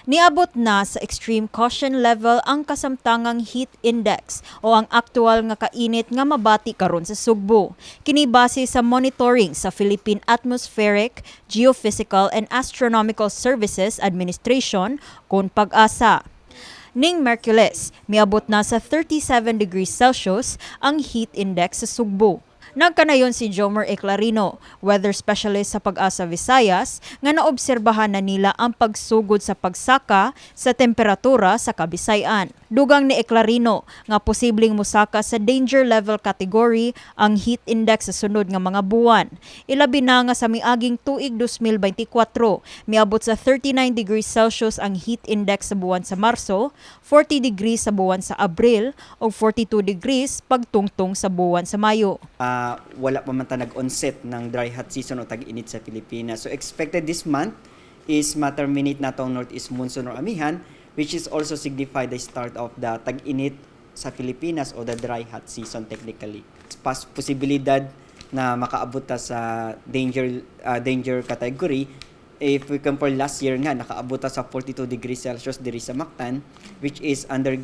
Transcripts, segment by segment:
Niabot na sa extreme caution level ang kasamtangang heat index o ang aktual nga kainit nga mabati karon sa Sugbo. Kini base sa monitoring sa Philippine Atmospheric, Geophysical and Astronomical Services Administration kon PAGASA. Ning Miyerkules, miabot na sa 37 degrees Celsius ang heat index sa Sugbo. Nagkanayon si Jomer Eclarino, weather specialist sa PAGASA Visayas, nga naobserbahan na nila ang pagsugod sa pagsaka sa temperatura sa Kabisayan. Dugang ni Eclarino nga posibleng musaka sa danger level category ang heat index sa sunod nga mga buwan. Ilabi na nga sa miaging tuig 2024, miabot sa 39 degrees Celsius ang heat index sa buwan sa Marso, 40 degrees sa buwan sa Abril ug 42 degrees pagtungtong sa buwan sa Mayo. Wala pa man ta nag-onset ng dry hot season o tag-init sa Pilipinas. So expected this month is ma-terminate na tong northeast monsoon or amihan, which is also signify the start of the tag-init sa Pilipinas o the dry hot season technically. Pas posibilidad na makaabot ta sa danger category. If we compare last year nga nakaabot ta sa 42 degrees Celsius diri sa Mactan, which is under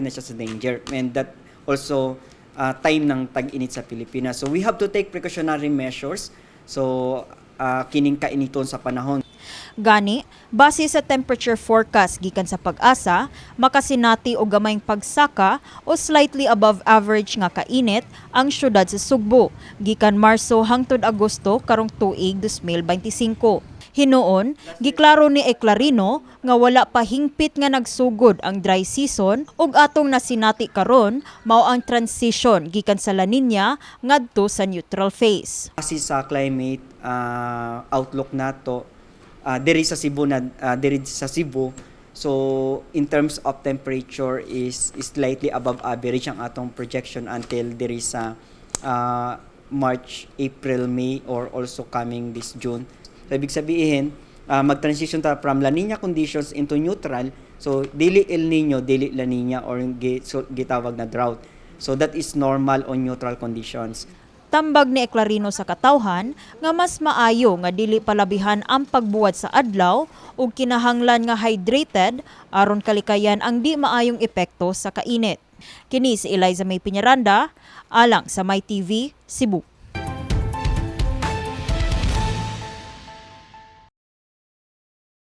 na siya sa danger, and that also time ng tag-init sa Pilipinas. So we have to take precautionary measures. So kining kainiton sa panahon. Gani, base sa temperature forecast gikan sa PAGASA, makasinati og gamayng pagsaka o slightly above average nga kainit ang syudad sa Sugbo gikan Marso hangtod Agosto karong tuig 2025. Hinuon, giklaro ni Eclarino nga wala pa hingpit nga nagsugod ang dry season ug atong nasinati karon mao ang transition gikan sa La Nina ngadto sa neutral phase. Kasi sa climate outlook nato diri sa Cebu na diri sa Cebu, so in terms of temperature is slightly above average ang atong projection until diri sa March, April, May or also coming this June. So ibig sabihin, mag-transition ta from La Nina conditions into neutral. So dili El Nino, dili La Nina or so, gitawag na drought. So that is normal on neutral conditions. Tambag ni Eclarino sa katawhan nga mas maayo nga dili palabihan ang pagbuwad sa adlaw ug kinahanglan nga hydrated aron kalikayan ang di maayong epekto sa kainit. Kini si Eliza May Piñaranda, alang sa My TV, Cebu.